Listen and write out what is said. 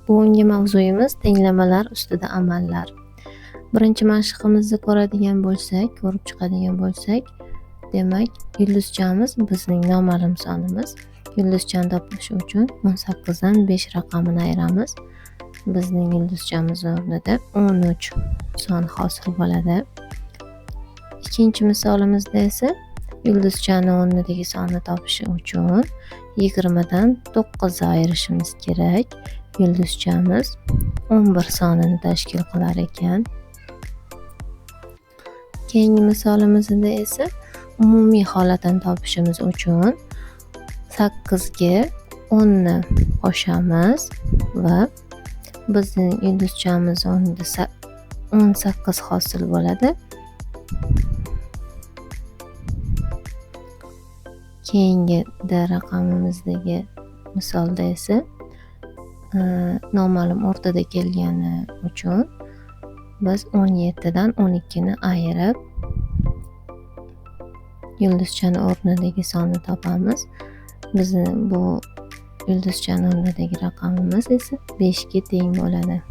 Bugungi mavzuyimiz tenglamalar ustida amallar. Birinchi mashqimizni ko'radigan bo'lsak, ko'rib chiqadigan bo'lsak, demak, yulduzchamiz bizning noma'lum sonimiz. Yulduzchani topish uchun 18 dan 5 raqamini ayiramiz. Bizning yulduzchamiz o'rnida 13 son hosil bo'ladi. Ikkinchi misolimizda esa yulduzchani o'rnidagi sonni topish uchun 20 dan 9 ayirishimiz kerak. Yulduzchamiz 11 sonini tashkil qilar ekan. Keyingi misolimizda esa umumiy holatini topishimiz uchun 8 ga 10 ni qo'shamiz va bizning yulduzchamiz o'rnida 18 hosil bo'ladi. Keyingi D raqamimizdagi misolda esa noma'lum o'rtada kelgani uchun biz 17 dan 12 ni ayirib yulduzchani o'rnidagi sonni topamiz. Bizni bu yulduzchani o'rnidagi raqamimiz esa 5 ga teng bo'ladi.